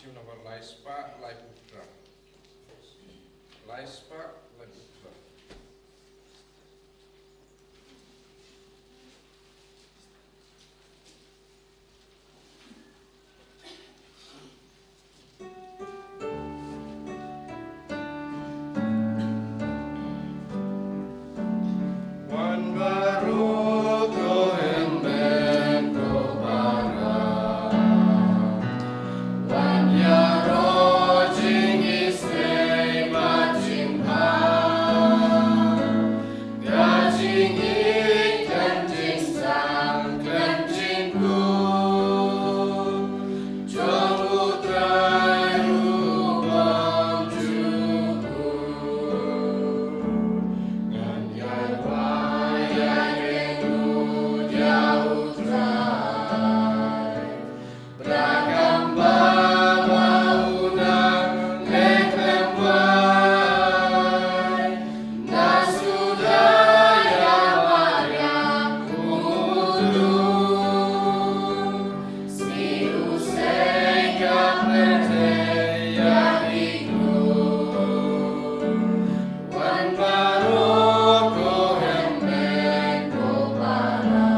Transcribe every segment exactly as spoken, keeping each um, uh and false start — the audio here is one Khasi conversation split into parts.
Number lai spah laiphew phra. Lai spah laiphew phra. Wan baroh ko hynmen ko para. Wan ïaroh jingisynei bad jingbha. Ka jingïeit khlem jingsang khlem jingkut jong U Trai u bymjukut. Ngan ïa wai ïa kynduh ïa U Trai. Brakam ba ba u nang leh khlem wai. Na suda ïa ba ïa u tlung. Sngi u sei ka pyrthei ïa ki khlung. Wan baroh ko hynmen ko para.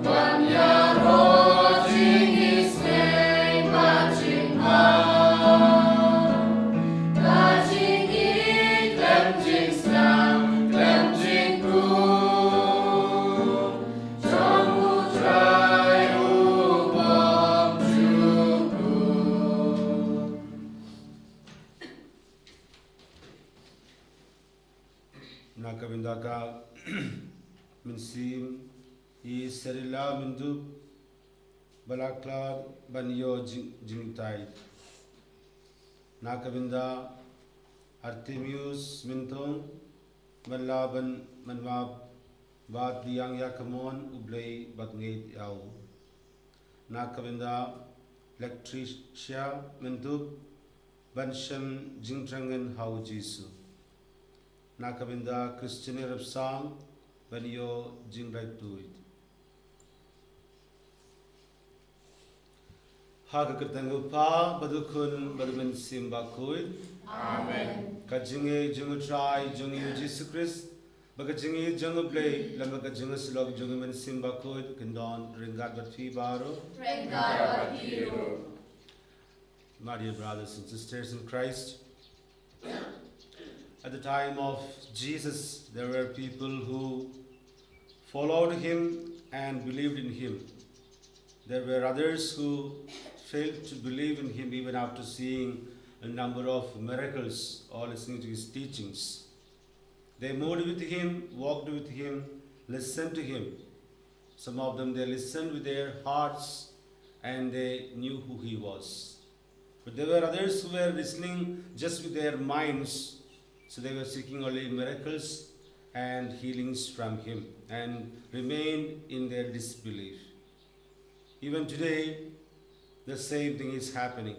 Wan ïaroh jingisynei bad jingbha. Ka jingïeit khlem jingsang khlem jingkut jong U Trai u bymjukut. Na ka bynta ka mynsiem i Serila Myntdup ba la khlad ban ïoh jing, jingtai. Na ka bynta Artemius Myntong ban la ban manmap bad biang ïa ka mon U Blei bad ngeit ïa u. Na ka bynta Lectricia Myntdup ban shem jingtrang ha U Jisu. Na ka bynta Christian Repsang ban ïoh jinglaitluid. Ha ka kyrteng U Kpa bad U Khun bad U Mynsiem Bakhuid. Amen. Ka jingïeit jong U Trai jong ngi U Jisu Khrist, bad ka jingïeit jong U Blei, lem bad ka jingïasyllok jong U Mynsiem Bakhuid, kin don ryngkat bad phi baroh. Ryngkat bad phi ruh. My dear brothers and sisters in Christ, at the time of Jesus, there were people who followed him and believed in him. There were others who failed to believe in him even after seeing a number of miracles or listening to his teachings. They moved with him, walked with him, listened to him. Some of them, they listened with their hearts and they knew who he was. But there were others who were listening just with their minds, so they were seeking only miracles and healings from him and remained in their disbelief. Even today, the same thing is happening.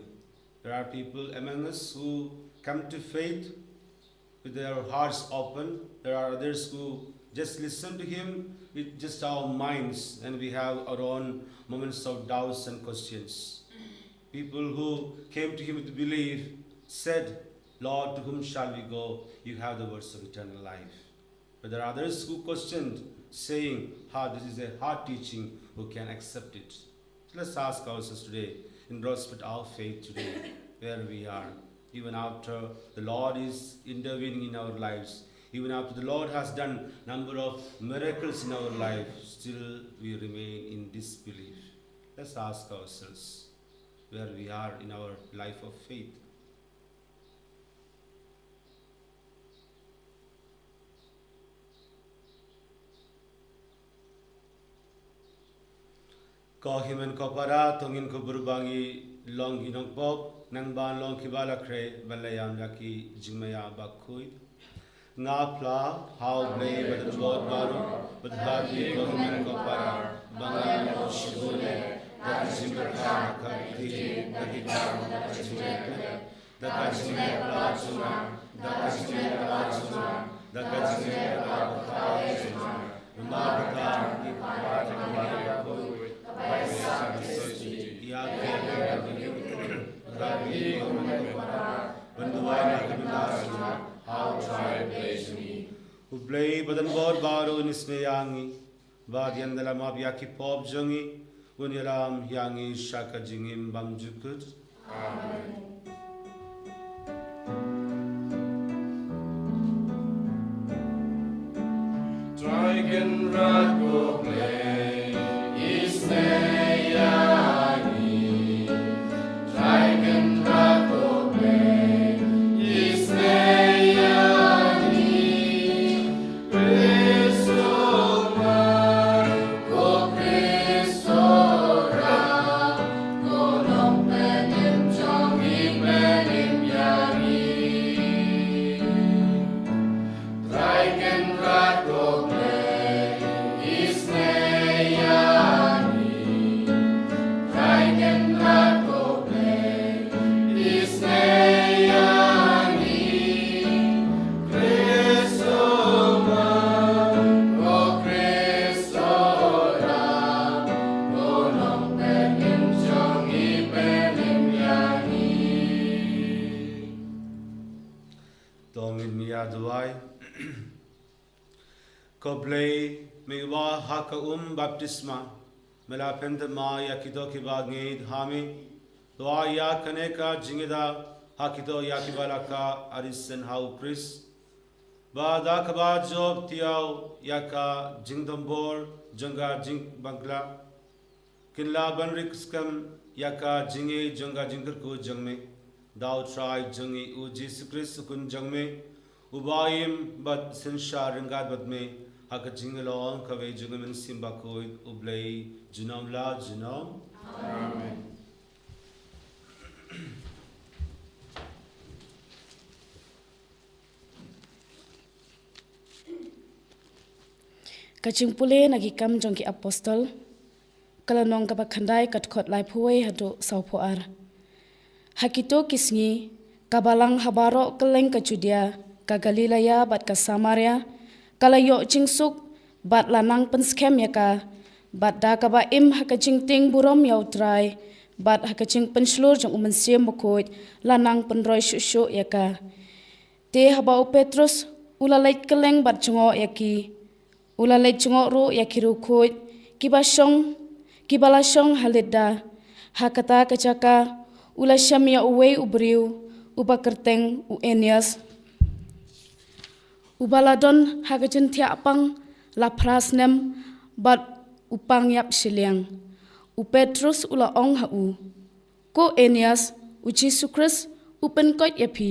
There are people among us who come to faith with their hearts open. There are others who just listen to him with just our minds, and we have our own moments of doubts and questions. People who came to him with belief said, "Lord, to whom shall we go? You have the words of eternal life." But there are others who questioned, saying, "Ha, this is a hard teaching, who can accept it?" Let's ask ourselves today, introspect our faith today, where we are. Even after the Lord is intervening in our lives, even after the Lord has done number of miracles in our life, still we remain in disbelief. Let's ask ourselves where we are in our life of faith. Ko hynmen ko para, to ngin khubor ba ngi long ki nongpop, nang ban long kiba la khreh ban la ïam ïa ki jingmaïa bakhuid. Nga phla ha U Blei Badonbor baroh, bad ha phi ko hynmen ko para, ba nga la ïoh shibun eh da ka jingpyrkhat, da ka ktien, da ki kam, da ka jingïaleh. Da ka jingïaleh jong nga, da ka jingïaleh jong nga, da ka jingïaleh jong nga. Namar kata, ïa ka jingïaleh jong nga, ïa ka U Blei ba don bor baroh un isynei ïa ngi, bad ïa ngi da la map ïa ki pop jong ngi, un ïalam ïa ngi sha ka jingim bymjukut. Trai Kynrad ko Blei, isynei ïa ngi. Trai Kynrad ko Blei, isynei ïa ngi. Khrist u man, ko Khrist u ram, ko Nongpynim jong ngi, pynim ïa ngi. Trai Kynrad ko Blei, isynei ïa ngi. Trai Kynrad ko Blei, isynei ïa ngi. Khrist u man, ko Khrist u ram, ko Nongpynim jong ngi, pynim ïa ngi. To ngin ïa duwai. Ko Blei, me uba ha ka um baptisma me la pynthymmai ïa kito kiba ngeit ha me, to ai ïa kane ka jingïada ha kito ïa kiba la ka arsien ha u Khrist, ba da kaba jop thiaw ïa ka jingdombor jong ka jingbakla, kin lah ban ri skhem ïa ka jingngeit jong ka jingkyrkhu jong me. Da u Trai jong ngi u Jisu Khrist u Khun jong me, uba im bad synshar ryngkat bad me ha ka jinglong kawei jong u Mynsiem Bakhuid, U Blei junom la junom. Amen. Ka jingpule na Ki Kam jong ki Apostol, ka lynnong kaba khyndai, ka dkhot laiphew wei haduh sawphew ar. Ha kito ki sngi, ka balang ha baroh kylleng ka Judia, ka Galilaia bad ka Samaria ka la ïoh jingsuk, bad la nang pynskhem ïa ka. Bad da kaba im ha ka jingtieng burom ïa u Trai bad ha ka jingpynshlur jong u Mynsiem Bakhuid, la nang pynroi shuh shuh ïa ka. Te haba u Petrus u la leit kylleng bad jngoh ïa ki, u la leit jngoh ruh ïa ki riewkhuid kiba shong, kiba la shong ha Lidda. Ha kata ka jaka u la shem ïa uwei u briew uba kyrteng u Aeneas, uba la don ha ka jingthiah pang la phra snem bad u pang ïap shiliang. U Petrus u la ong ha u, Ko Aeneas, u Jisu Khrist u pynkoit ïa phi,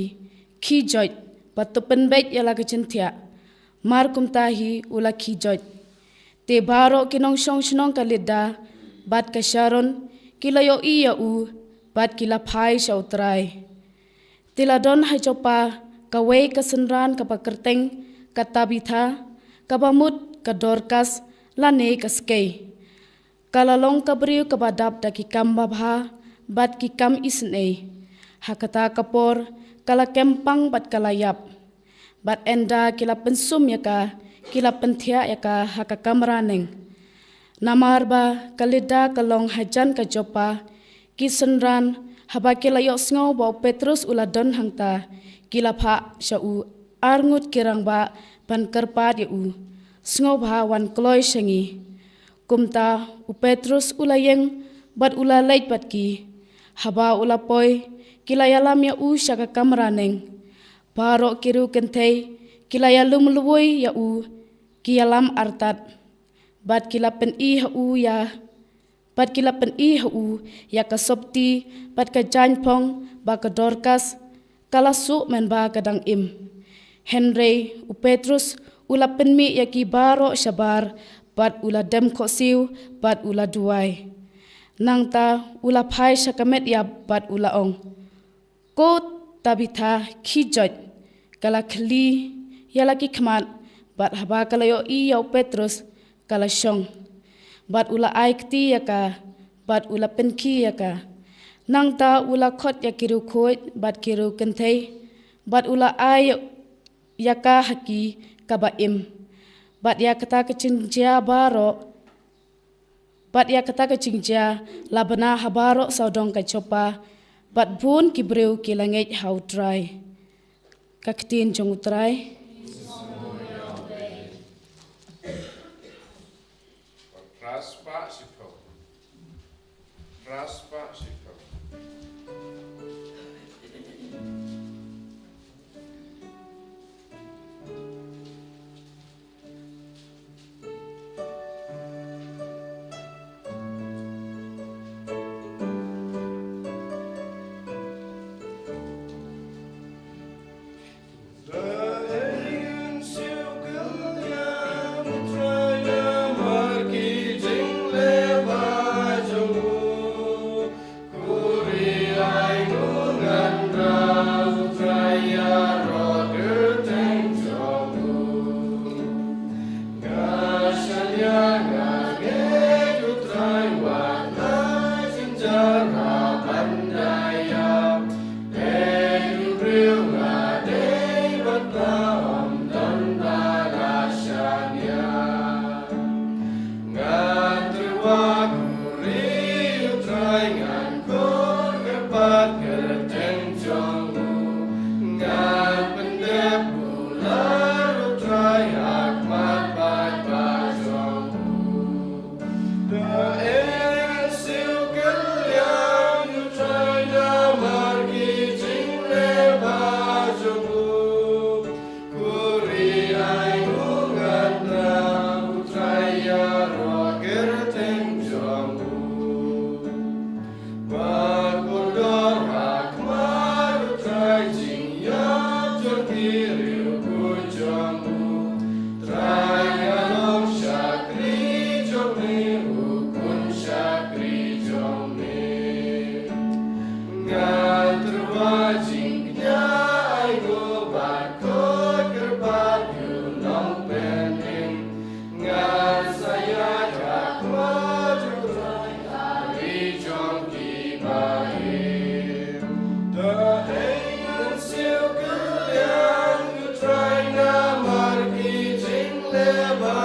khie joit bad to pynbeit ïa la ka jingthiah. Mar kumta hi u la khie joit. Te baroh ki nongshong shnong ka Lidda bad ka Sharon ki la ïohi ïa u bad ki la phai sha u Trai. Te la don ha Joppa kawei ka synran kaba kyrteng ka Tabitha, kaba mut ka Dorkas lane ka Skei. Ka la long ka briew kaba dap da ki kam babha bad ki kam isynei. Ha kata ka por ka la kem pang bad ka la ïap. Bad ynda ki la pynsum ïa ka, ki la pynthiah ïa ka ha ka kamra neng. Namar ba ka Lidda ka long hajan ka Joppa, ki synran haba ki la ïohsngew ba u Petrus u la don hangta, ki la phah sha u arngut ki rangbah ban kyrpad ïa u, sngewbha wan kloi sha ngi. Kumta u Petrus u la ïeng bad u la leit bad ki. Haba u la poi, ki la ïalam ïa u sha ka kamra neng. Baroh ki riew kynthei ki la ïalum lwei ïa u, ki ïalam artat. Bad ki la pyni ha u ïa, bad ki la pyni ha u ïa ka sopti bad ka jaiñphong ba ka Dorkas ka la suh mynba ka dang im. Hynrei u Petrus u la pynmih ïa ki baroh shabar bad u la dem khohsiew bad u la duwai. Nangta u la phai sha ka met ïap bad u la ong, Ko Tabitha, khie joit. Ka la khylli ïa la ki khmat, bad haba ka la ïohi ïa u Petrus, ka la shong. Bad u la ai kti ïa ka, bad u la pynkhie ïa ka. Nangta u la khot ïa ki riewkhuid bad ki riew kynthei, bad u la ai ïa ka ha ki kaba im. Bad ïa kata ka jingjia baroh, bad ïa kata ka jingjia la bna ha baroh sawdong ka Joppa, bad bun ki briew ki la ngeit ha u Trai. Ka ktien jong u Trai. Riewkhuid jong u Trai, nga long shakri jong me, u khun shakri jong me. Nga tyrwa jingkñia, ai nguh bad khuid kyrpad ïa u nongpynim. Nga sa ïaid ha khmat u Trai ha ri jong ki bahaïing. Da hei ngan siew kylliang ïa u Trai namar ki jingleh bha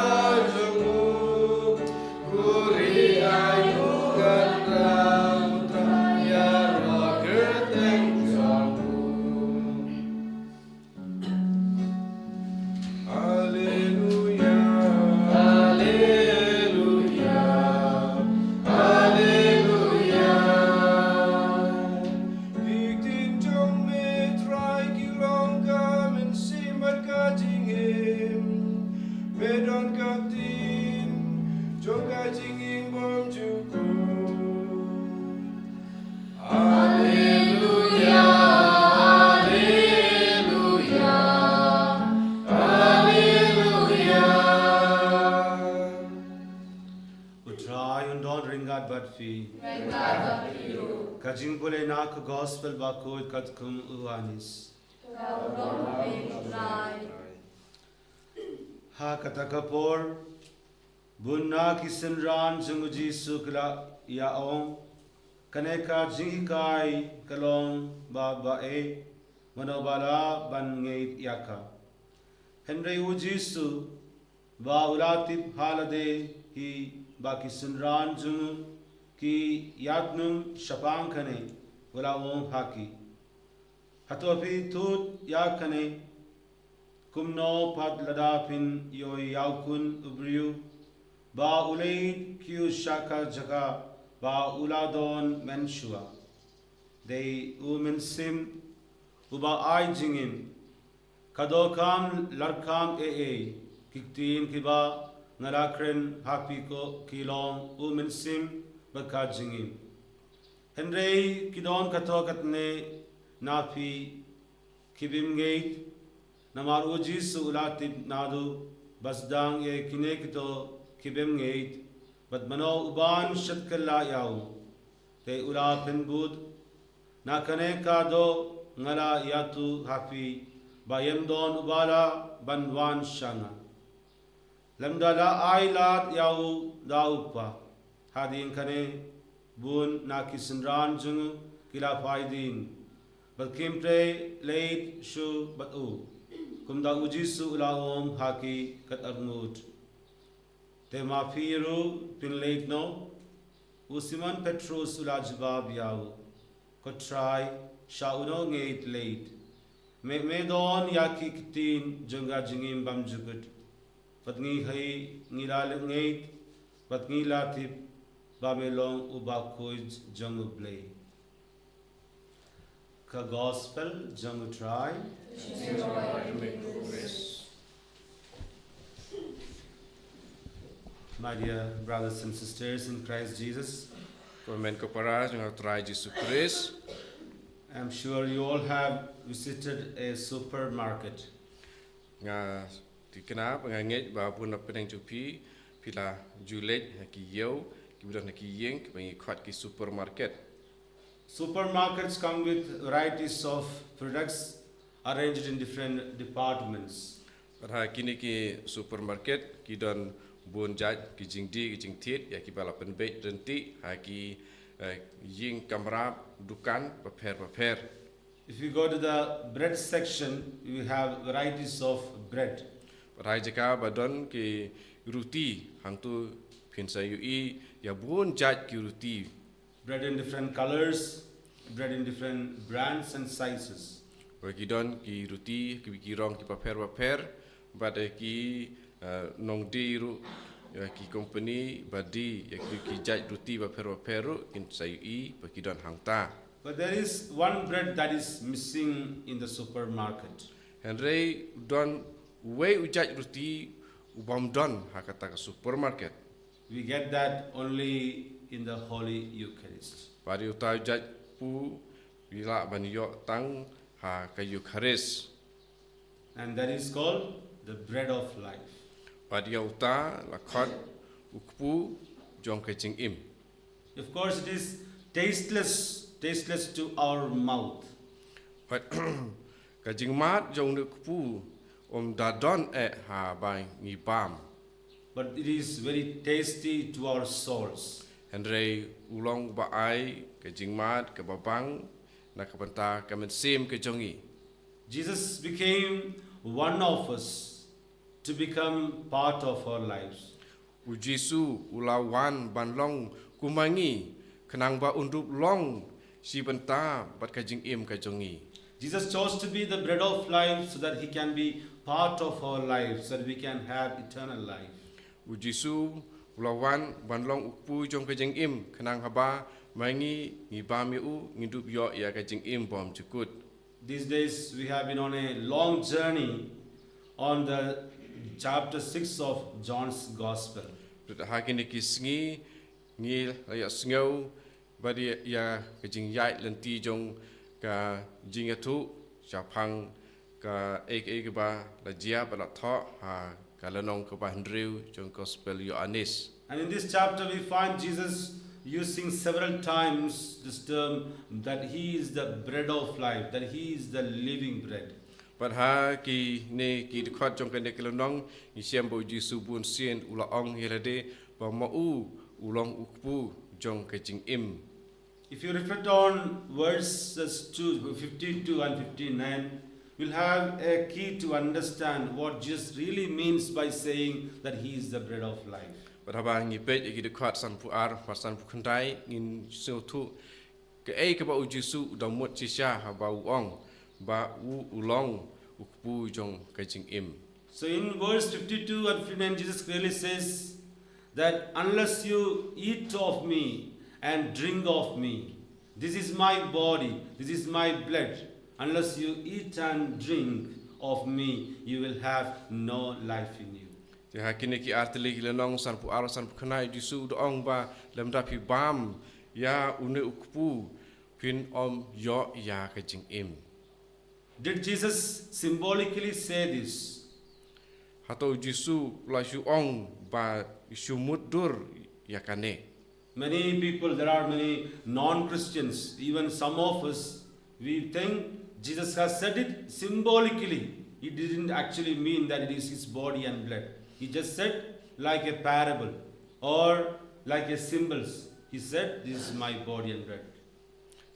jong u. Khuri ai u ngan rah u Trai ïaroh kyrteng jong u. Alleluia, alleluia, alleluia. Ki ktien jong me Trai ki long ka mynsiem bad ka jingim. Me don ka ktien jong ka jingim bymjukut. Alleluia, alleluia, alleluia. U Trai un don ryngkat bad phi. Ryngkat bad phi ruh. Ka jingpule na ka Gospel Bakhuid katkum u Ïoannis. Ka don phi, Trai. Ha kata ka por, bun na ki synran jong u Jisu ki la ïa ong, kane ka jinghikai ka long ba baei, mano ba lah ban ngeit ïa ka. Hynrei u Jisu ba u la tip ha lade hi ba ki synran jong u ki ïatnum shaphang kane, u la ong ha ki, hato phi thut ïa kane? Kumno pat lada phin ïohi ïa u Khun u briew ba u leit kiew sha ka jaka ba u la don mynshuwa? Dei u Mynsiem uba ai jingim. Ka dohkam larkham ei ei ki ktien kiba nga la kren ha phi ko ki long u Mynsiem bad ka jingim. Hynrei ki don kato katne na phi ki bym ngeit. Namar u Jisu u la tip naduh ba sdang ïa kine kito ki bym ngeit bad mano uban shet kylla ïa u. Te u la pynbud, na kane ka doh nga la ïathuh ha phi ba ym don uba lah ban wan sha nga lymda la ai lad ïa u da u Kpa. Hadien kane bun na ki synran jong u ki la phai dien bad kim trei leit shuh bad u. Kumta u Jisu u la ong ha ki, kat arngut, te ma phi ruh phin leit noh? U Simon Petros u la jubab ïa u, ko Trai, sha uno ngeit leit? Me, me don ïa ki ktien jong ka jingim bymjukut. Bad ngi hi ngi la ngeit bad ngi la tip ba me long u Bakhuid jong u Blei. Ka Gospel jong u Trai. My dear brothers and sisters in Christ Jesus, ko hynmen ko para jong u Trai Jisu Khrist, I'm sure you all have visited a supermarket. Nga thikna ba nga ngeit ba bun na pdeng jong phi, phi la ju leit ha ki ïew kiba don ha ki ïing kiba ngi khot ki supermarket. Supermarkets come with varieties of products arranged in different departments. Bad ha kine ki supermarket ki don bun jait ki jingdie ki jingthied ïa kiba la pynbeit ryntih ha ki, eh, ïing kamra dukan bapher bapher. If you go to the bread section, you have varieties of bread. Bad ha jaka ba don ki ruti, hangtu phin sa ïohi ïa bun jait ki ruti. Bread in different colors, bread in different brands and sizes. Bad ki don ki ruti ki, ki rong kiba pher bapher, bad, eh, ki, eh, nongdie ruh, eh, ki company ba die ïa ki, ki jait ruti bapher bapher ruh kin sa ïohi ba ki don hangta. But there is one bread that is missing in the supermarket. Hynrei don uwei u jait ruti u bym don ha kata ka supermarket. We get that only in the Holy Eucharist. Bad uta u jait pu ngi lah ban ïoh tang ha ka Eukharist. And that is called the bread of life. Bad ïa uta la khot u kpu jong ka jingim. Of course, it is tasteless, tasteless to our mouth. Bad ka jingmad jong une u kpu um da don eh haba ngi bam. But it is very tasty to our souls. Hynrei u long ba ai ka jingmad kaba bang na ka bynta ka mynsiem ka jong ngi. Jesus became one of us to become part of our lives. U Jisu u la wan ban long kum ma ngi, khnang ba un dup long shi bynta bad ka jingim ka jong ngi. Jesus chose to be the bread of life so that he can be part of our life, so that we can have eternal life. U Jisu u la wan ban long u kpu jong ka jingim, khnang haba ma ngi ngi bam ïa u, ngi dup ïoh ïa ka jingim bymjukut. These days we have been on a long journey on the chapter six of John's Gospel. Bad ha kine ki sngi ngi la ïohsngew bad ïa ka jingïaid lynti jong ka jingïathuh shaphang kaei kaei kaba la jia bad la thoh ha ka lynnong kaba hynriew jong Gospel Ïoannis. And in this chapter, we find Jesus using several times this term that he is the bread of life, that he is the living bread. Bad ha kine ki dkhot jong kane ka lynnong, ngi shem ba u Jisu bun sien u la ong ïa lade ba ma u u long u kpu jong ka jingim. If you reflect on verses two, fifty-two and fifty-nine, we'll have a key to understand what Jesus really means by saying that he is the bread of life. Bad haba ngi peit ïa ki dkhot sanphew ar bad sanphew khyndai, ngin sngewthuh kaei kaba u Jisu u da mut shisha haba u ong ba u u long u kpu jong ka jingim. So in verse fifty-two and fifty-nine, Jesus clearly says that, "Unless you eat of me and drink of me, this is my body, this is my blood. Unless you eat and drink of me, you will have no life in you." Te ha kine ki artylli ki lynnong sanphew ar, sanphew khyndai, u Jisu u da ong ba lymda phi bam ïa une u kpu phin ym ïoh ïa ka jingim. Did Jesus symbolically say this? Hato u Jisu u la shu ong ba shu mutdur ïa kane? Many people, there are many non-Christians, even some of us, we think Jesus has said it symbolically. He didn't actually mean that it is his body and blood. He just said like a parable or like a symbols. He said, "This is my body and blood."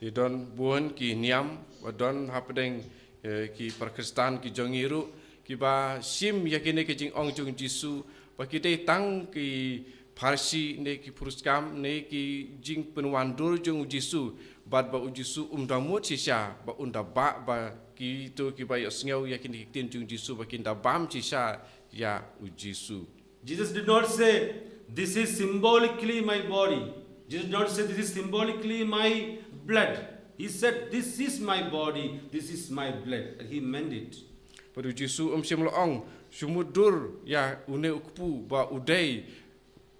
Te don bun ki niam ba don hapdeng, eh, ki para Khristan ki jong ngi ruh kiba shim ïa kine ki jingong jong u Jisu ba ki dei tang ki pharshi ne ki puriskam ne ki jingpynwandur jong u Jisu, bad ba u Jisu um da mut shisha ba un da bah, ba kito kiba ïohsngew ïa kine ki ktien jong u Jisu ba kin da bam shisha ïa u Jisu. Jesus did not say, "This is symbolically my body." Jesus did not say, "This is symbolically my blood." He said, "This is my body, this is my blood." And he meant it. Bad u Jisu um shym la ong, "Shu mutdur ïa une u kpu ba u dei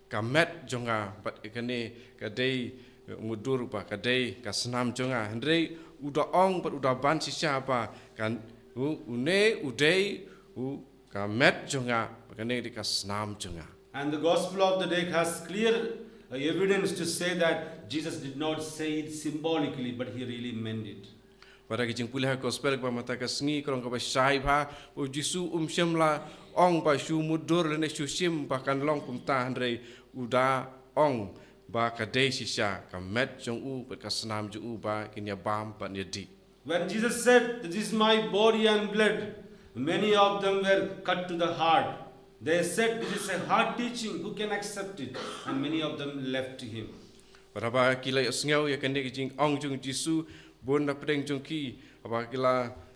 ka met jong nga, bad ïa kane ka dei, eh, mutdur ba ka dei ka snam jong nga." Hynrei u da ong bad u da ban shisha ba kan u, une u dei u ka met jong nga, ba kane ka dei ka snam jong nga. And the gospel of the day has clear, uh, evidence to say that Jesus did not say it symbolically, but he really meant it. Bad ha ka jingpule ha gospel kaba mynta ka sngi ka long kaba shai bha, ba u Jisu um shym la ong ba shu mutdur lane shu shim ba kan long kumta, hynrei u da ong ba ka dei shisha ka met jong u bad ka snam jong u ba kin ïa bam bad ïa dih. When Jesus said, "This is my body and blood," many of them were cut to the heart. They said, "This is a hard teaching. Who can accept it?" And many of them left him. Bad haba ki la ïohsngew ïa kane ka jingong jong u Jisu, bun na pdeng jong ki, haba ki la,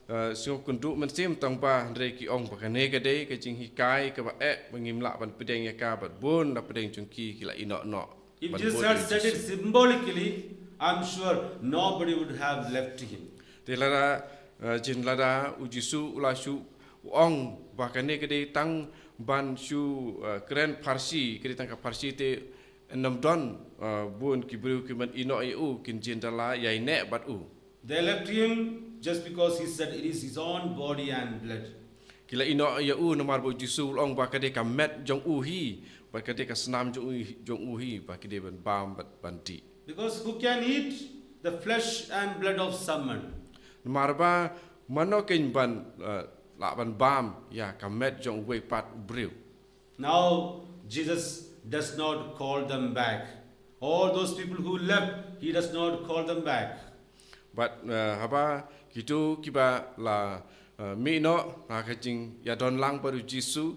eh, sngew kynduh mynsiem tang ba, hynrei ki ong ba kane ka dei ka jinghikai kaba eh ba ngim lah ban pdiang ïa ka, bad bun na pdeng jong ki ki la ïehnoh noh. If Jesus had said it symbolically, I'm sure nobody would have left him. Te lada, eh, jin lada u Jisu u la shu ong ba kane ka dei tang ban shu, eh, kren pharshi, ka dei tang ka pharshi, te ym don, eh, bun ki briew ki ban ïehnoh ïa u, kin jin da la ïaineh bad u. They left him just because he said it is his own body and blood. Ki la ïehnoh ïa u namar ba u Jisu u la ong ba ka dei ka met jong u hi, bad ka dei ka snam jong u, jong u hi, ba ki dei ban bam bad ban dih. Because who can eat the flesh and blood of some man? Namar ba mano keiñ ban, eh, lah ban bam ïa ka met jong uwei pat u briew. Now Jesus does not call them back. All those people who left, he does not call them back. Bad, eh, haba kito kiba la, eh, mih noh ha ka jingïadon lang bad u Jisu,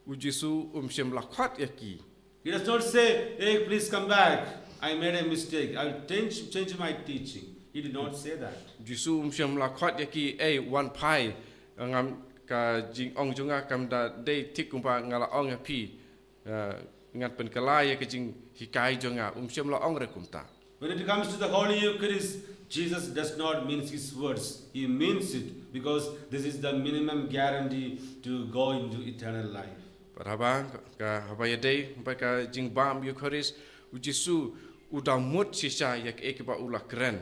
u Jisu um shym la khot ïa ki. He does not say, "Hey, please come back. I made a mistake. I'll change, change my teaching." He did not say that. Jisu um shym la khot ïa ki, "Ei, wan phai. Ngam, ka jingong jong nga kam da dei thik kumba nga la ong ïa phi. Eh, ngan pynkylla ïa ka jinghikai jong nga." Um shym la ong re kumta. When it comes to the Holy Eucharist, Jesus does not mince his words. He means it because this is the minimum guarantee to go into eternal life. Bad haba ka, haba ïadei bad ka jingbam Eucharist, u Jisu u da mut shisha ïa kaei kaba u la kren.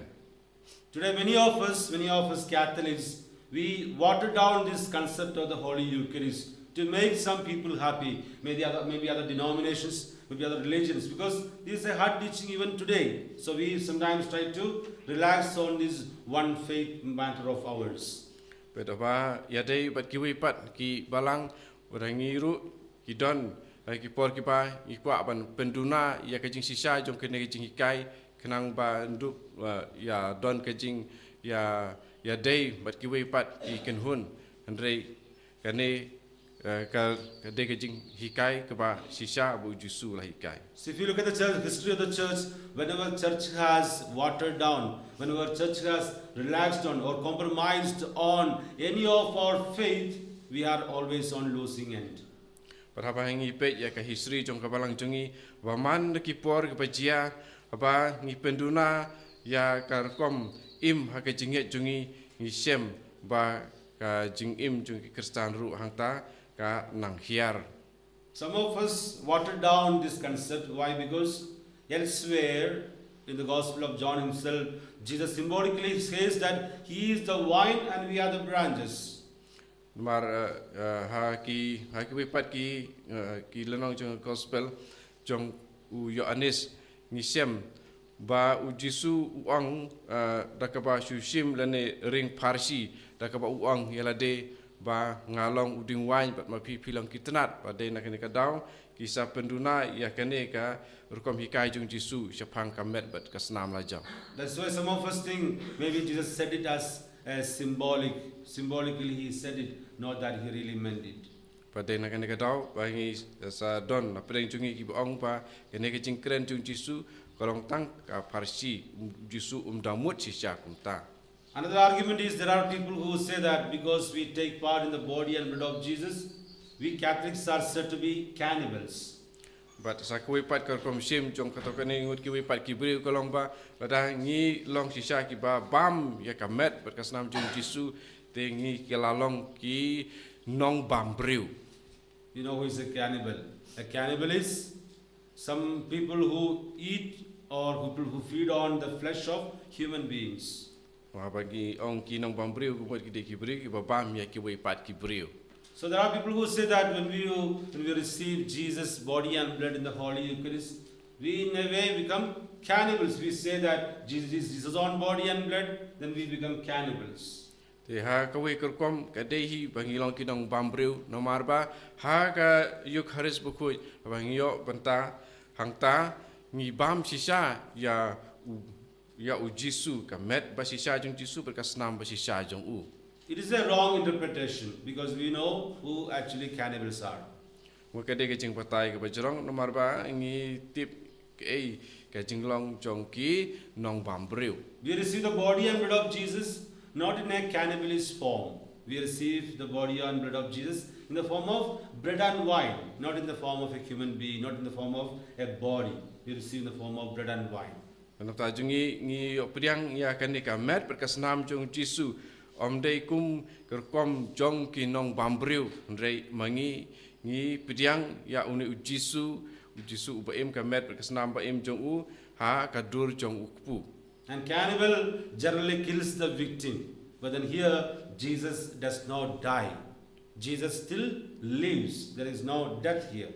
Today, many of us, many of us Catholics, we water down this concept of the Holy Eucharist to make some people happy. Maybe other, maybe other denominations, maybe other religions, because this is a hard teaching even today. So we sometimes try to relax on this one faith matter of ours. Bad haba ïadei bad kiwei pat ki balang, wat la ngi ruh ki don, eh, ki por kiba ngi kwah ban pynduna ïa ka jingshisha jong kane ka jinghikai, khnang ba ndup, eh, ïa don ka jing, ïa, ïadei bad kiwei pat ki kynhun. Hynrei kane, eh, ka, ka dei ka jinghikai kaba shisha ba u Jisu u la hikai. So if you look at the church, history of the church, whenever church has watered down, whenever church has relaxed on or compromised on any of our faith, we are always on losing end. Bad haba ngi peit ïa ka history jong ka balang jong ngi, ba man da ki por kiba jia, haba ngi pynduna ïa ka rukom im ha ka jingngeit jong ngi, ngi shem ba ka jingim jong ki Khristan ruh hangta ka nang hiar. Some of us water down this concept. Why? Because elsewhere in the Gospel of John himself, Jesus symbolically says that he is the vine and we are the branches. Namar, eh, eh, ha ki, ha kiwei pat ki, eh, ki lynnong jong gospel jong u Ïoannis ngi shem ba u Jisu u ong, eh, da kaba shu shim lane ring pharshi, da kaba u ong ïa lade ba nga long u dieng waiñ bad ma phi phi long ki tnat, bad dei na kane ka daw ki sa pynduna ïa kane ka rukom hikai jong u Jisu shaphang ka met bad ka snam la jong. That's why some of us think maybe Jesus said it as a symbolic, symbolically he said it, not that he really meant it. Bad dei na kane ka daw ba ngi sa don na pdeng jong ngi kiba ong ba kane ka jingkren jong u Jisu ka long tang ka pharshi, u Jisu um da mut shisha kumta. Another argument is there are people who say that because we take part in the body and blood of Jesus, we Catholics are said to be cannibals. Bad sa kawei pat ka rukom shim jong kato kane ngut kiwei pat ki briew ka long ba lada ngi long shisha kiba bam ïa ka met bad ka snam jong u Jisu, te ngi ki la long ki nongbam briew. You know who is a cannibal? A cannibal is some people who eat or people who feed on the flesh of human beings. Haba ngi ong ki nongbam briew, ka mut ki dei ki briew kiba bam ïa kiwei pat ki briew. So there are people who say that when we, when we receive Jesus' body and blood in the Holy Eucharist, we in a way become cannibals. We say that Jesus is Jesus' own body and blood, then we become cannibals. Te ha kawei ka rukom ka dei hi ba ngi long ki nongbam briew, namar ba ha ka Eucharist bakhuid ba ngi ïoh bynta hangta ngi bam shisha ïa u, ïa u Jisu, ka met ba shisha jong u Jisu bad ka snam ba shisha jong u. It is a wrong interpretation because we know who actually cannibals are. Mut ka dei ka jingbatai kaba jrong namar ba ngi tip kaei ka jinglong jong ki nongbam briew. We receive the body and blood of Jesus not in a cannibalist form. We receive the body and blood of Jesus in the form of bread and wine, not in the form of a human being, not in the form of a body. We receive in the form of bread and wine. Nangta jong ngi, ngi ïoh pdiang ïa kane ka met bad ka snam jong u Jisu, ym dei kum ka rukom jong ki nongbam briew, hynrei ma ngi, ngi pdiang ïa une u Jisu, u Jisu uba im, ka met bad ka snam ba im jong u ha ka dur jong u kpu. And cannibal generally kills the victim, but then here Jesus does not die. Jesus still lives. There is no death here.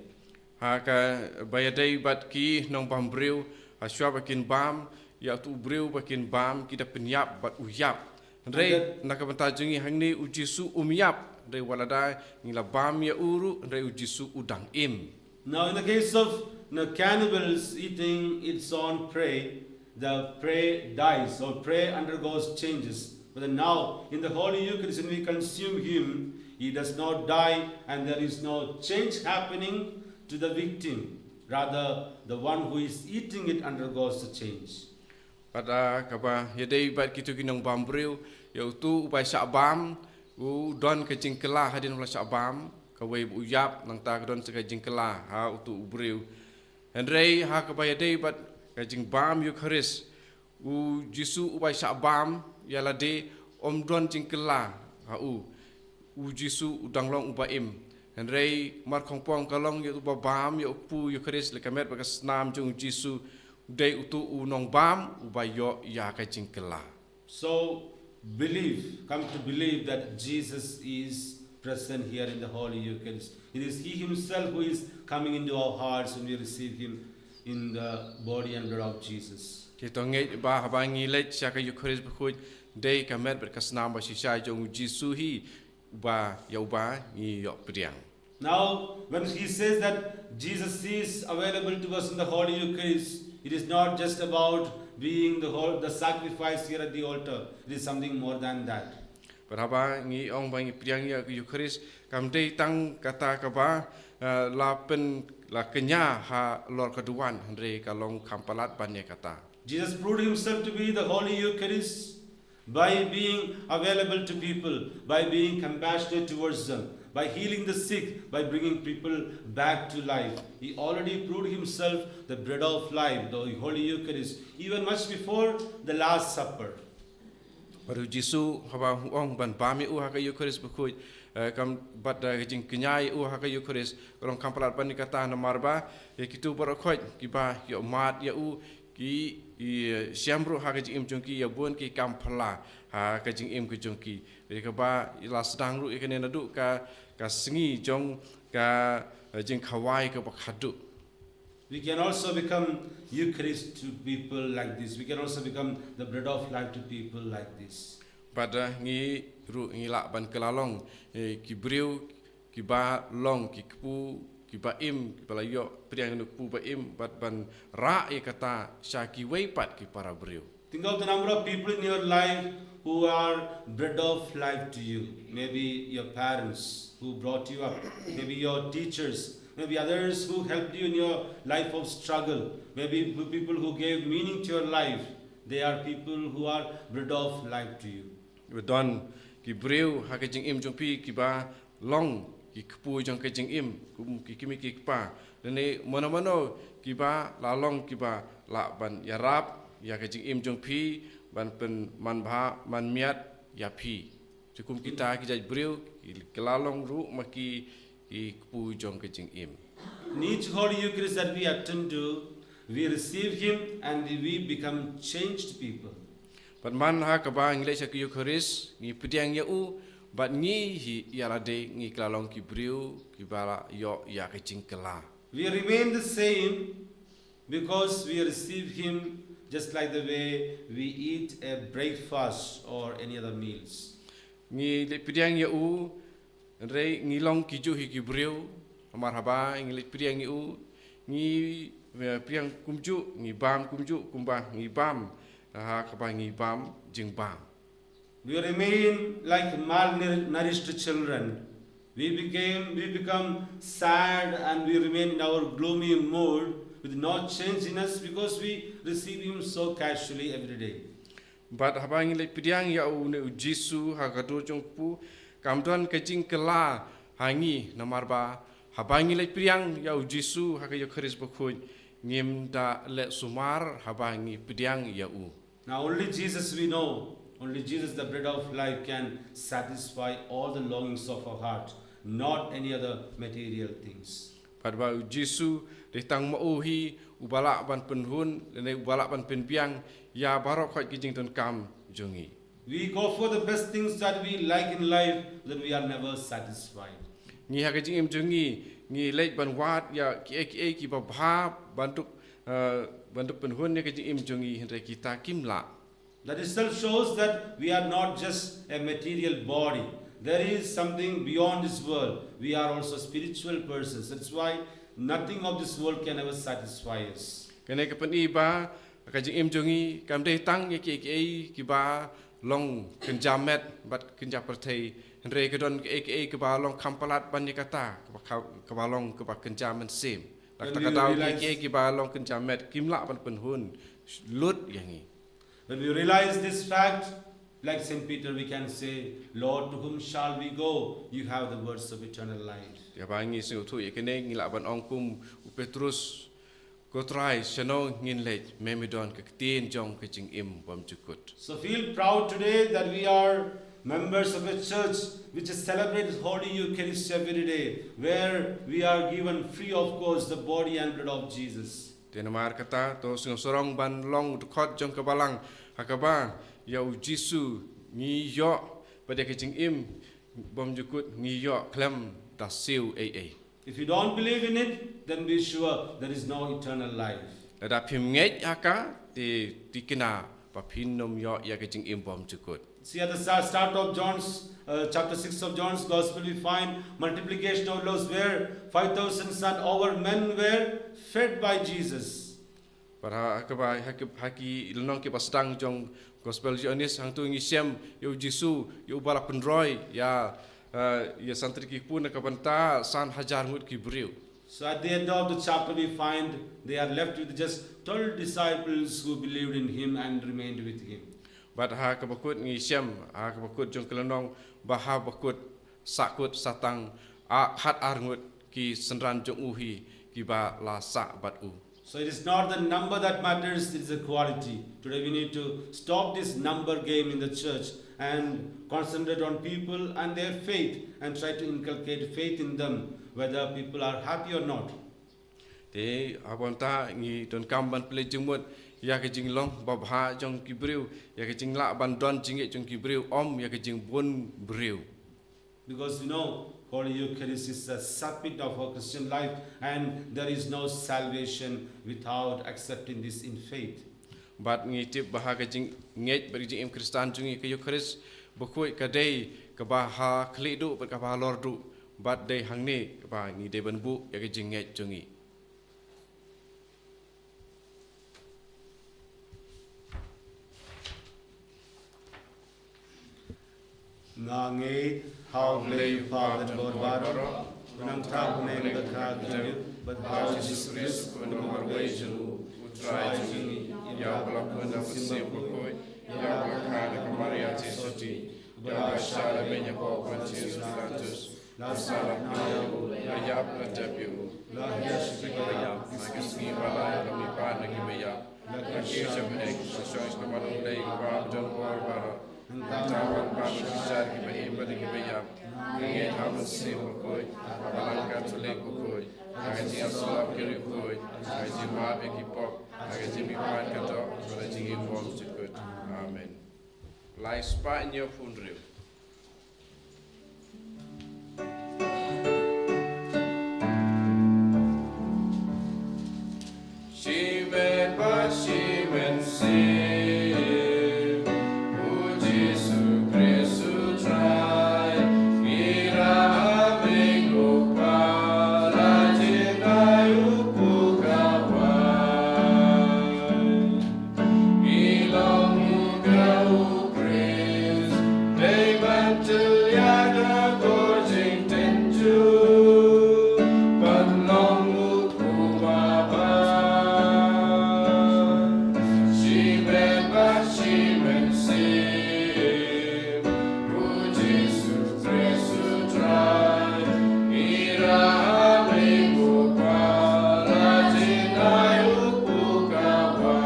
Ha kaba ïadei bad ki nongbam briew, ha shuwa ba kin bam ïa utu u briew ba kin bam, ki da pynïap bad u ïap. Hynrei na ka bynta jong ngi hangne u Jisu um ïap, hynrei wat lada ngi la bam ïa u ruh, hynrei u Jisu u dang im. Now, in the case of the cannibals eating its own prey, the prey dies or prey undergoes changes. But then now, in the Holy Eucharist, when we consume Him, He does not die and there is no change happening to the victim. Rather, the one who is eating it undergoes the change. Bad kaba ïadei bad kito ki nongbam briew, ïa utu uba shah bam u don ka jingkylla hadien ba la shah bam, kawei ba u ïap, nangta ka don sa ka jingkylla ha utu u briew. Hynrei ha kaba ïadei bad ka jingbam Eukharist, u Jisu uba shah bam ïa lade um don jingkylla ha u. U Jisu u dang long uba im. Hynrei markhongpong ka long ïa uba bam ïa u kpu Eukharist lane ka met bad ka snam jong u Jisu, u dei utu u nongbam uba ïoh ïa ka jingkylla. So believe, come to believe that Jesus is present here in the Holy Eucharist. It is He Himself who is coming into our hearts when we receive Him in the body and blood of Jesus. Te to ngeit ba haba ngi leit sha ka Eukharist bakhuid, dei ka met bad ka snam ba shisha jong u Jisu hi, uba ïa uba ngi ïoh pdiang. Now, when he says that Jesus is available to us in the Holy Eucharist, it is not just about being the whole, the sacrifice here at the altar. It is something more than that. Bad haba ngi ong ba ngi pdiang ïa ka Eukharist, kam dei tang kata kaba eh, la pyn la kñia halor ka duwan, hynrei ka long kham palat ban ïa kata. Jesus proved Himself to be the Holy Eucharist by being available to people, by being compassionate towards them, by healing the sick, by bringing people back to life. He already proved Himself the bread of life, the Holy Eucharist, even much before the Last Supper. Bad u Jisu haba u ong ban bam ïa u ha ka Eukharist bakhuid, eh, kam bad da ka jingkñia ïa u ha ka Eukharist, ka long kham palat ban ïa kata namar ba ïa kito baroh khoit kiba ïoh mad ïa u, ki, ki, eh, shem ruh ha ka jingim jong ki ïa bun ki kam phylla ha ka jingim ka jong ki. Ïa kaba la sdang ruh ïa kane naduh ka, ka sngi jong ka, eh, jingkhawai kaba khadduh. We can also become Eucharist to people like this. We can also become the bread of life to people like this. Bad, eh, ngi ruh ngi lah ban kylla long, eh, ki briew kiba long ki kpu kiba im, kiba la ïoh pdiang ïa u kpu ba im, bad ban rah ïa kata sha kiwei pat ki para briew. Think of the number of people in your life who are bread of life to you. Maybe your parents who brought you up, maybe your teachers, maybe others who helped you in your life of struggle, maybe people who gave meaning to your life. They are people who are bread of life to you. Ba don ki briew ha ka jingim jong phi kiba long ki kpu jong ka jingim, kum ki kmie ki kpa. Lane mano mano kiba la long kiba lah ban ïarap ïa ka jingim jong phi, ban pynman bha man miat ïa phi. Te kum kita ki jait briew ki la long ruh ma ki, ki kpu jong ka jingim. In each Holy Eucharist that we attend to, we receive Him and we become changed people. Bad man ha kaba ngi leit sha ka Eukharist, ngi pdiang ïa u, bad ngi hi ïa lade ngi kylla long ki briew kiba la ïoh ïa ka jingkylla. We remain the same because we receive Him just like the way we eat a breakfast or any other meals. Ngi leit pdiang ïa u, hynrei ngi long ki juh hi ki briew, namar haba ngi leit pdiang ïa u, ngi, eh, pdiang kumjuh, ngi bam kumjuh kumba ngi bam ha kaba ngi bam jingbam. We remain like malnourished children. We became, we become sad and we remain in our gloomy mood with no change in us because we receive Him so casually every day. Bad haba ngi leit pdiang ïa une u Jisu ha ka dur jong u kpu, kam don ka jingkylla ha ngi, namar ba haba ngi leit pdiang ïa u Jisu ha ka Eukharist bakhuid, ngim da leh sumar haba ngi pdiang ïa u. Now only Jesus we know, only Jesus, the bread of life, can satisfy all the longings of our heart, not any other material things. Bad ba u Jisu dei tang ma u hi uba lah ban pynhun lane uba lah ban pynbiang ïa baroh khoit ki jingdonkam jong ngi. We go for the best things that we like in life, then we are never satisfied. Ngi ha ka jingim jong ngi, ngi leit ban wad ïa kiei kiei kiba bha ban duk, eh, ban duk pynhun ïa ka jingim jong ngi, hynrei kita kim lah. That itself shows that we are not just a material body. There is something beyond this world. We are also spiritual persons. That's why nothing of this world can ever satisfy us. Kane ka pyni ba ka jingim jong ngi kam dei tang ïa kiei kiei kiba long kynja met bad kynja pyrthei, hynrei ka don kiei kiei kiba long kham palat ban ïa kata, kaba kha-, kaba long kaba kynja mynsiem. Dak When taka we daw realize kiei kiei kiba long kynja met kim lah ban pynhun lut ïa ngi. When we realize this fact, like Saint Peter, we can say, "Lord, to whom shall we go? You have the words of eternal life." Ïa ba ngi sngewthuh ïa kane, ngi lah ban ong kum u Petrus, "Ko Trai, shano ngin leit, me me don ka ktien jong ka jingim bymjukut." So feel proud today that we are members of a church which celebrates Holy Eucharist every day, where we are given free of cost the body and blood of Jesus. Te namar kata, to sngewsarong ban long dkhot jong ka balang, ha kaba ïa u Jisu ngi ïoh, bad ïa ka jingim bymjukut ngi ïoh khlem da siew ei ei. If you don't believe in it, then be sure there is no eternal life. Lada phim ngeit ha ka, te thikna ba phin nym ïoh ïa ka jingim bymjukut. See, at the sa-, start of John's, uh, chapter six of John's Gospel, we find multiplication of loaves, where five thousand and over men were fed by Jesus. Bad ha kaba, ha ki, ha ki lynnong kiba sdang jong Gospel Ïoannis, hangto ngi shem ïa u Jisu, ïa uba la pynroi ïa, eh, ïa san tylli ki kpu na ka bynta san hajar ngut ki briew. So at the end of the chapter, we find they are left with just twelve disciples who believed in him and remained with him. Bad ha kaba kut ngi shem, ha kaba kut jong ka lynnong, ba ha ba kut, sah kut, sah tang, a, khat ar ngut ki synran jong u hi kiba la sah bad u. So it is not the number that matters, it is the quality. Today we need to stop this number game in the church and concentrate on people and their faith and try to inculcate faith in them, whether people are happy or not. Te, ha ba mynta ngi donkam ban plie jingmut ïa ka jinglong babha jong ki briew, ïa ka jinglah ban don jingngeit jong ki briew, ym ïa ka jingbun briew. Because, you know, Holy Eucharist is the summit of our Christian life, and there is no salvation without accepting this in faith. Bad ngi tip ba ha ka jingngeit bad ka jingim Khristan jong ngi, ka Eucharist bakhuid ka dei kaba ha khlieh duh bad kaba halor duh, bad dei hangne kaba ngi dei ban buh ïa ka jingngeit jong ngi. Nga ngeit ha U Blei U Kpa Badonbor Baroh, U Nongthaw Kmie, Bakhuid Khyndiat, bad ha U Jisu Khrist, U Khun Marwei jong U, U Trai jong ngi, ïa uba la bun na U Mynsiem Bakhuid, ïa uba la kha na ka Maria Theisotti, ïa uba la shah lehbeiñ hapoh Pontius Pilatus, la sahnarphna ïa u, la ïap, la tep ïa u, la hiar sha ki baïap, ha ka sngi ba lai la mihpat na ki baïap, la kiew sha bneng, la shong sha kyrdan U Blei U Kpa Badonbor Baroh. Nangta un pan sha ki jait kiba im bad kiba ïap. Nga ngeit ha U Mynsiem Bakhuid, ha ka Balang Katholik bakhuid, ha ka jingïasyllok ki riewkhuid, ha ka jingmap ïa ki pop, ha ka jingmihpat ka doh, bad ha ka jingim bymjukut. Amen. Lai spah hynñiew phew hynriew. Shimet bad shi mynsiem, U Jisu Khrist U Trai, ngi rah ha me, U Kpa, la jin ai u pukawai. Ngi long u ka U Khrist, dei ban tyllia da ka jingtynjuh, ban long u Kpa ba bha. Shimet bad shi mynsiem, U Jisu Khrist U Trai, ngi rah ha me, U Kpa, la jin ai u pukawai.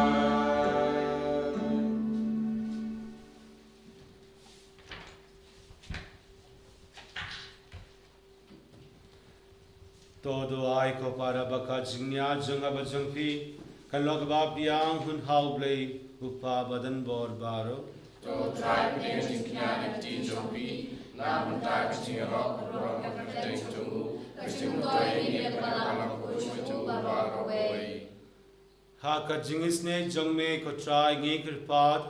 To duwai ko para ba ka jingñiah jong nga bad jong phi kan long kaba biang hun ha U Blei U Kpa Badonbor Baroh. To Trai pdiang jingkñia na ka kti jong phi, na bynta ka jingïarap ka burom ka kyrteng jong u, ka jingmyntoi ïa ngi ïa ka balang bakhuid jong u baroh kawei. Ha ka jingisynei jong me ko Trai ngi kyrpad,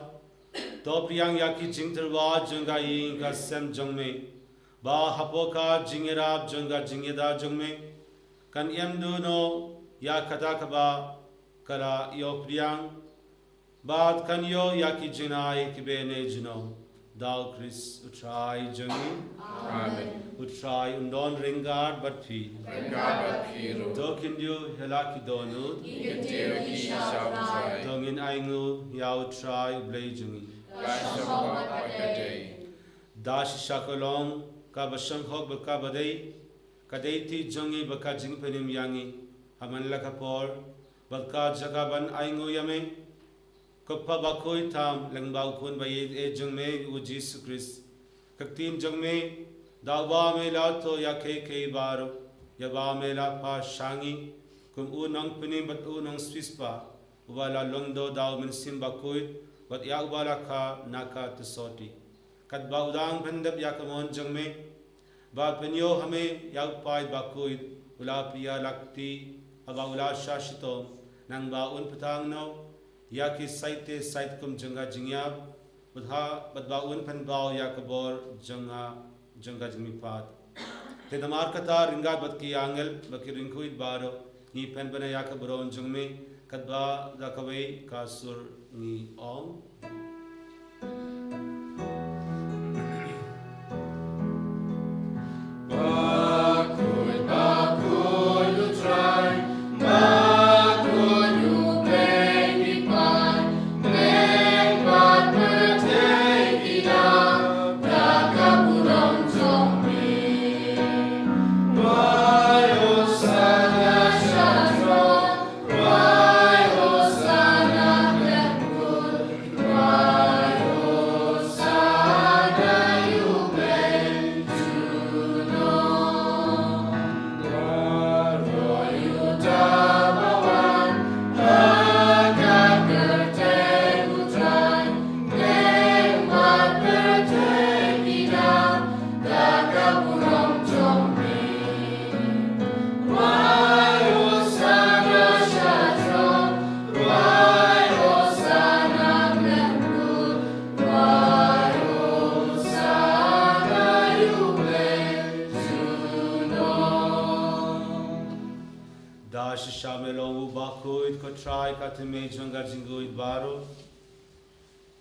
to pdiang ïa ki jingtyrwa jong ka ïing ka sem jong me, ba hapoh ka jingïarap jong ka jingïada jong me, kan ïeng duh noh ïa kata kaba ka la ïoh pdiang, bad kan ïoh ïa ki jingngai kiba ïeit jong ngi. Da u Khrist u Trai jong ngi. Amen. U Trai un don ryngkat bad phi. Ryngkat bad phi ruh. To khyndiat ïa la ki dohnud. Ngi kyntiew ïa phi sha u Trai. To ngin ainguh ïa u Trai u Blei jong ngi. Ka shong bha bad ka dei. Da shisha ka long kaba shong bha bad kaba dei, ka dei ti jong ngi bad ka jingpynim ïa ngi ha man la ka por, bad ka jaka ban ainguh ïa me, ko Pa bakhuid tam lyngba u Khun ba ïeit jong me u Jisu Khrist. Ka ktien jong me, da uba me la thoh ïa kiei kiei baroh, ïa uba me la phah sha ngi kum u nongpynim bad u nongsiewspah, uba la longduh da u Mynsiem Bakhuid, bad ïa uba la kha na ka Tsotti. Katba u dang pyndep ïa ka mon jong me, ba pynïoh ha me ïa u paid bakhuid, u la pynïar la ka kti, haba u la shah shitom, nangba un pyntang noh ïa ki sait te sait kum jong ka jingïap, bad ha, bad ba un pynpaw ïa ka bor jong ka, jong ka jingmihpat. Te namar kata ryngkat bad ki angel bad ki riewkhuid baroh, ngi pynbna ïa ka burom jong me, katba da kawei ka sur ngi ong. Bakhuid, bakhuid u Trai, bakhuid u Blei ki paid, meng bad pyrthei ki dap da ka burom jong me. Wai Hosanna sha jrong, wai Hosanna khlem kut, wai Hosanna ïa u Blei junom. Baroh ïa uta ba wan ha ka kyrteng u Trai, meng bad pyrthei ki dap da ka burom jong me. Wai Hosanna sha jrong, wai Hosanna khlem kut, wai Hosanna ïa u Blei junom. Da shisha me long u bakhuid ko Trai, ka thymmei jong ka jingkhuid baroh.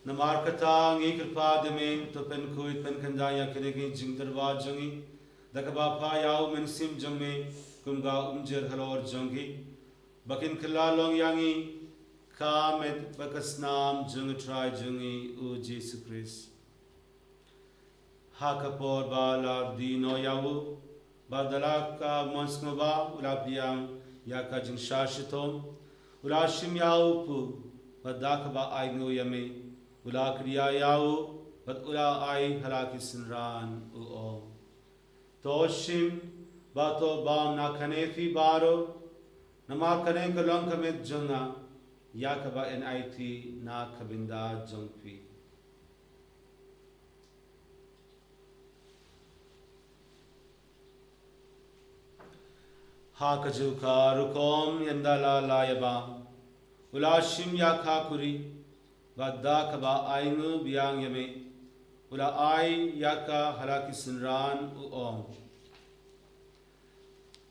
Namar kata ngi kyrpad ïa me, to pynkhuid pynkhyndai ïa kine ki jingtyrwa jong ngi da kaba phah ïa u Mynsiem jong me kum ka umjir halor jong ki, ba kin kylla long ïa ngi ka met bad ka snam jong u Trai jong ngi u Jisu Khrist. Ha ka por ba la die noh ïa u, bad da la ka mon sngewbha u la pdiang ïa ka jingshah shitom, u la shim ïa u pud, bad da kaba ainguh ïa me, u la kdiah ïa u, bad u la ai ha la ki synran u ong. To shim, bad to bam na kane phi baroh, namar kane ka long ka met jong nga, ïa kaba yn aiti na ka bynta jong phi. Ha kajuh ka rukom ynda la la ïa bam, u la shim ïa ka kuri, bad da kaba ainguh biang ïa me, u la ai ïa ka ha la ki synran u ong.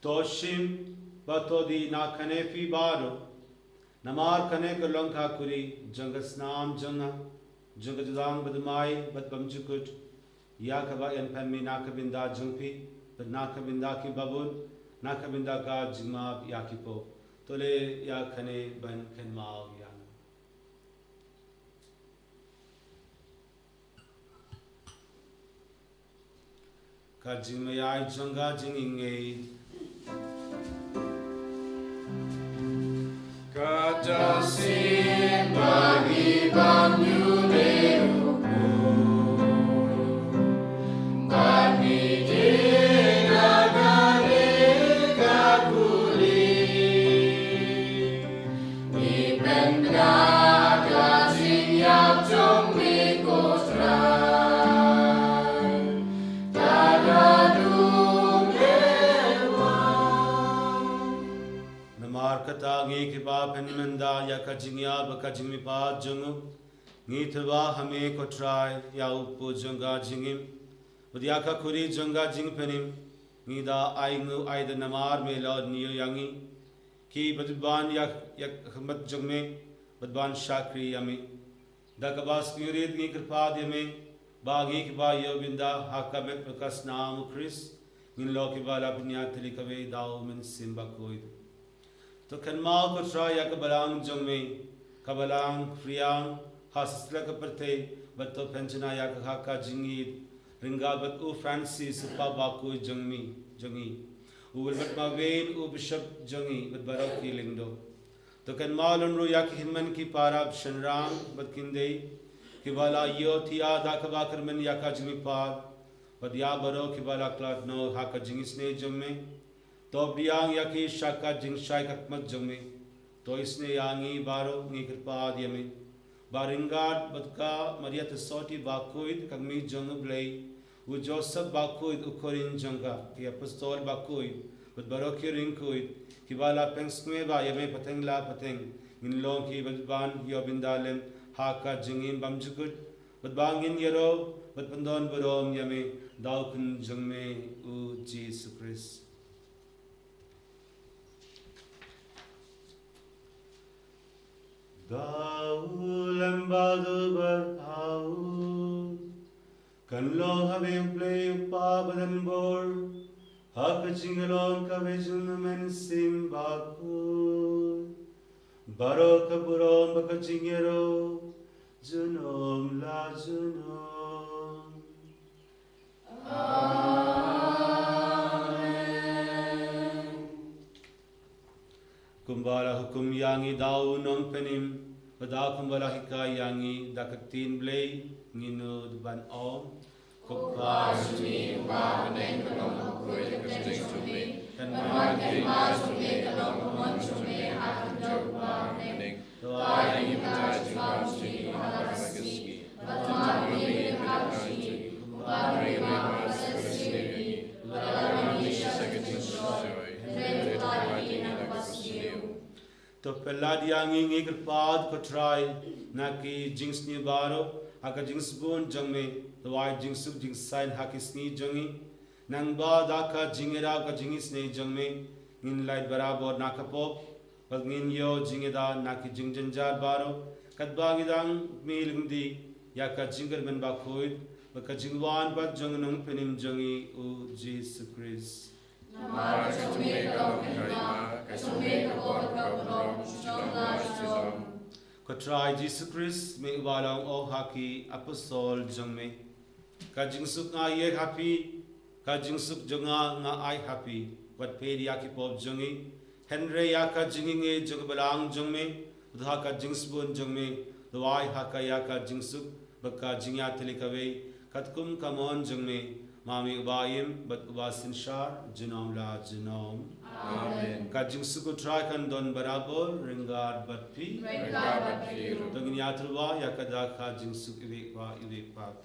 To shim, bad to die na kane phi baroh, namar kane ka long ka kuri jong ka snam jong nga, jong ka jutang bathymmai bad bymjukut, ïa kaba yn pynmih na ka bynta jong phi, bad na ka bynta ki babun, na ka bynta ka jingmap ïa ki pop. To leh ïa kane ban kynmaw ïa nga. Ka jingmyntoi jong ka jingïeit. Kata sien ba ngi bam ïa une u pud, ba ngi die na kane ka kuri. Ngi pynbna ka jingïap jong me ko Kata ngi kiba pynmynda ïa ka jingïap bad ka jingmihpat jong u, ngi tyrwa ha me ko Trai, ïa u kpu jong ka jingim bad ïa ka khuri jong ka jingpynim. Ngi da ai nguh ai da namar me la ñiew ïa ngi ki bad ban ïa, ïa ka khmat jong me bad ban shakri ïa me. Da kaba sngewrit ngi kyrpad ïa me ba ngi kiba ïoh bynda ha ka met bad ka snam u Khrist ngin long kiba la pynïaid tylli kawei da u Mynsiem Bakhuid. To kynmaw ko Trai ïa ka balang jong me, ka balang Hriang ha sisla ka pyrthei, bad to pynjanai ïa ka ha ka jingïeit ryngkat bad u Francis u Pap Bakhuid jong me, jong ngi, u Wilbert Marwein u Bishop jong ngi bad baroh ki lyngdoh. To kynmaw lem ruh ïa ki hynmen ki para shynrang bad ki khyndai kiba la ïohthiah da kaba kyrmen ïa ka jingmihpat, bad ïa baroh kiba la khlad noh ha ka jingisynei jong me. To pdiang ïa ki sha ka jingshai khmat jong me. To isynei ïa ngi baroh, ngi kyrpad ïa me ba ryngkat bad ka Maria Theisotti Bakhuid ka kmie jong u Blei, u Joseph Bakhuid u khun jong ka, ki apostol bakhuid bad baroh ki riewkhuid kiba la pynsngewbha ïa me pateng la pateng, ngin long kiba ban ïoh bynda lem ha ka jingim bymjukut, bad ba ngin ïaroh bad pyndonburom ïa me da u Khun jong me u Jisu Khrist. Da u lem bad u bad ha u, kan long ha me u Blei u Kpa badonbor, ha ka jinglong kawei jong u Mynsiem Bakhuid, baroh ka burom bad ka jingïaroh junom la junom. Amen. Kumba la hukum ïa ngi da u Nongpynim, bad da kumba la hikai ïa ngi da ka ktien Blei, ngin nud ban ong. Ko Kpa jong ngi uba ha bneng, ka long bakhuid ka kyrteng jong me. Kan wan ka hima jong me, ka long ka mon jong me ha ka khyndew uba ha bneng. To ai ïa ngi mynta ka jingbam jong ngi ha kane ka sngi. Bad to map ïa ngi ki kyrdan jong ngi, kumba ngi map ruh ïa kiba sngewsih ïa ngi. Bad to lait ïa ngi sha ka jingshoi, hynrei to pynlait ïa ngi na kaba sniew. To pynlait ïa ngi, ngi kyrpad ko Trai, na ki jingsniew baroh ha ka jingsbun jong me. To ai jingsuk jingsaiñ ha ki sngi jong ngi. Nangba da ka jingïarap ka jingisynei jong me, ngin lait barabor na ka pop, bad ngin ïoh jingïada na ki jingjynjar baroh, katba ngi dang mih lynti ïa ka jingkyrmen bakhuid bad ka jingwan pat jong u Nongpynim jong ngi u Jisu Khrist. Namar ka jong me ka long ka hima, ka jong me ka bor, ka burom, junom la junom. Ko Trai Jisu Khrist, me uba la ong ha ki apostol jong me, ka jingsuk nga ai ha phi, ka jingsuk jong nga nga ai ha phi. Wat peit ïa ki pop jong ngi, hynrei ïa ka jingïeit jong ka balang jong me. Bad ha ka jingsbun jong me, to ai ha ka ïa ka jingsuk bad ka jingïaid tylli kawei, katkum ka mon jong me, ma me uba im bad uba synshar junom la junom. Amen. Ka jingsuk u Trai kan don barabor ryngkat bad phi. Ryngkat bad phi ruh. To ngin ïatyrwa ïa ka da ka jingsuk iwei pa iwei pat.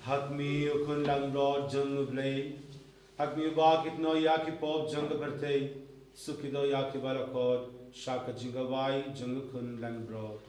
Ha khmih u Khun langbrot jong u Blei, ha khmih uba kit noh ïa ki pop jong ka pyrthei, suk kito ïa kiba la khot sha ka jingkawai jong u Khun langbrot.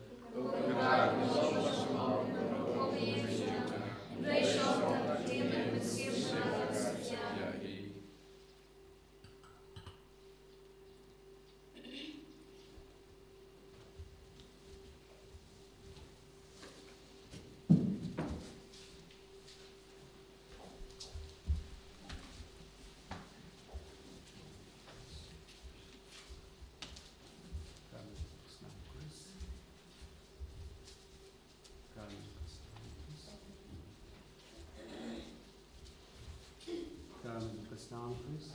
Khrist.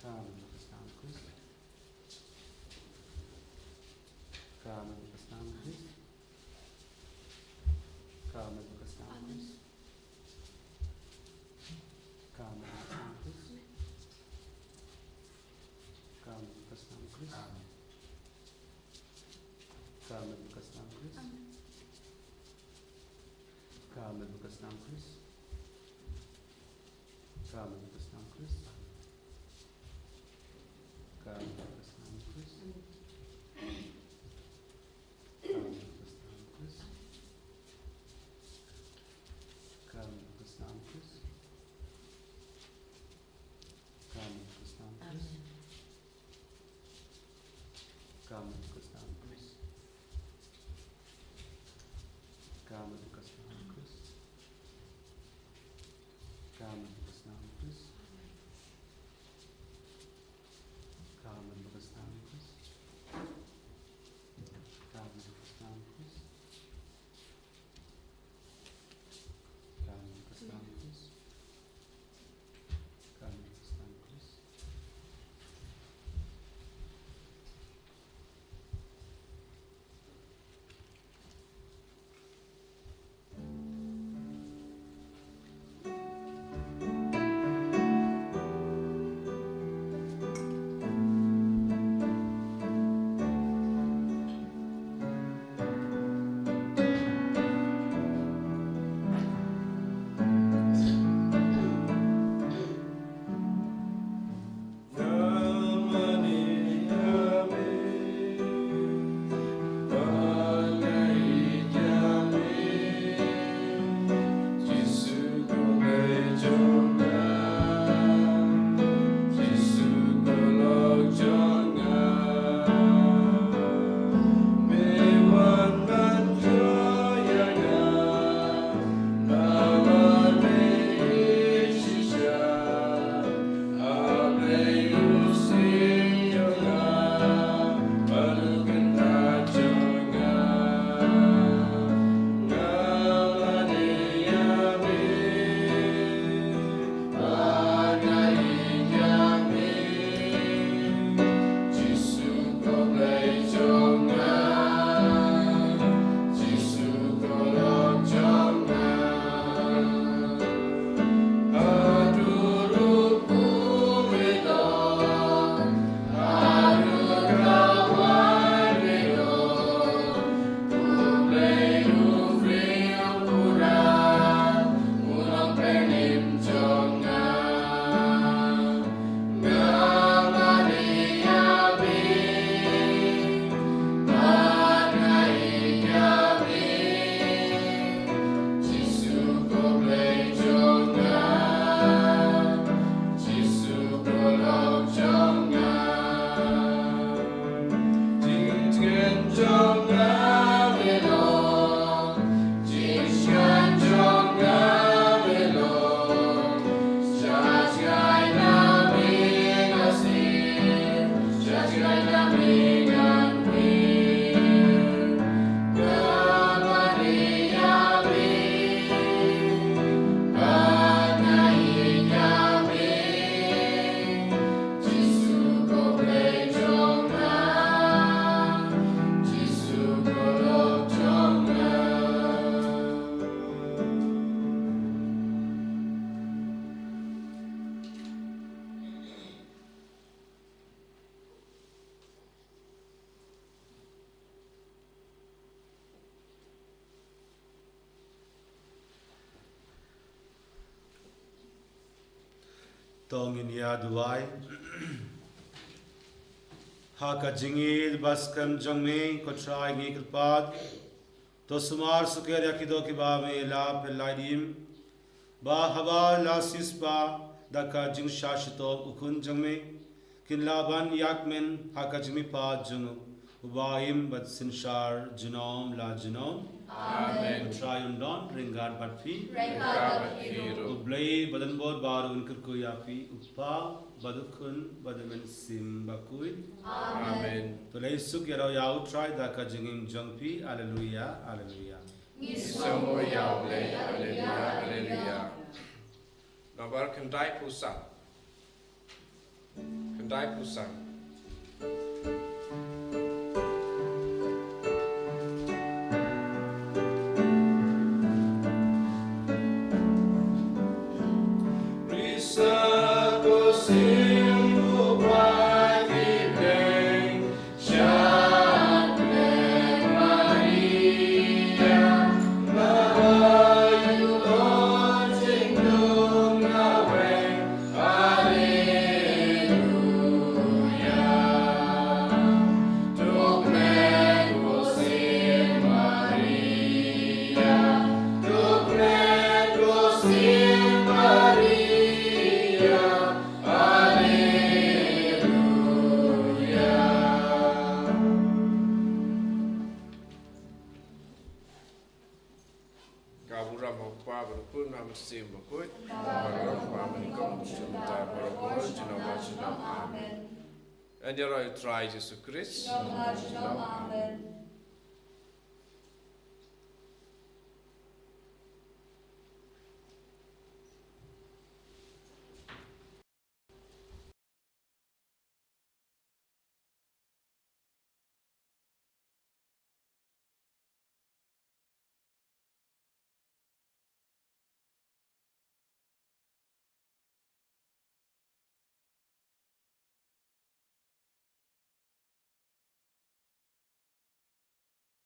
Ka mut ba ka snam Khrist. Ka mut ba ka snam Khrist. Ka mut ba ka snam Khrist. Ka mut ba ka snam Khrist. Ka mut ba ka snam Khrist. Ka mut ba ka snam Khrist. Ka mut ba ka snam Khrist. Ka mut ba ka snam Khrist. Ka mut ba ka snam Khrist. Ka mut ba ka snam Khrist. Ka mut ba ka snam Khrist. Ka mut ba ka snam Khrist. Ka mut ba ka snam Khrist. Ka mut ba ka snam Khrist. Ka mut ba ka snam Khrist. Ka mut ba ka snam Khrist. Ka mut ba ka snam Khrist. Ka mut ba ka snam Khrist. Ka mut ba ka snam Khrist. To ngin ïa duwai. Ha ka jingïeit ba skhem jong me, ko Trai, ngi kyrpad, to sumar sukher ïa ki doh kiba me la pynlait im, ba haba la siewspah da ka jingshah shitom u Khun jong me, kin lah ban ïakmen ha ka jingmihpat jong u, uba im bad synshar junom la junom. Amen. U Trai un don ryngkat bad phi. Ryngkat bad phi ruh. U Blei badonbor baroh un kyrkhu ïa phi, u Kpa bad u Khun bad u Mynsiem Bakhuid. Amen. To leit suk ïaroh ïa u Trai da ka jingim jong phi. Alleluia, alleluia. Ngi sngewnguh ïa u Blei. Alleluia, alleluia. Nambar khyndai phew san. Khyndai phew san. Ka burom ha u Kpa bad u Khun bad u Mynsiem Bakhuid. Bad u Kpa mynnyngkong, u shim mynta, baroh por, junom la junom. Amen. Ïa u Trai Jisu Khrist. Junom la junom. Amen.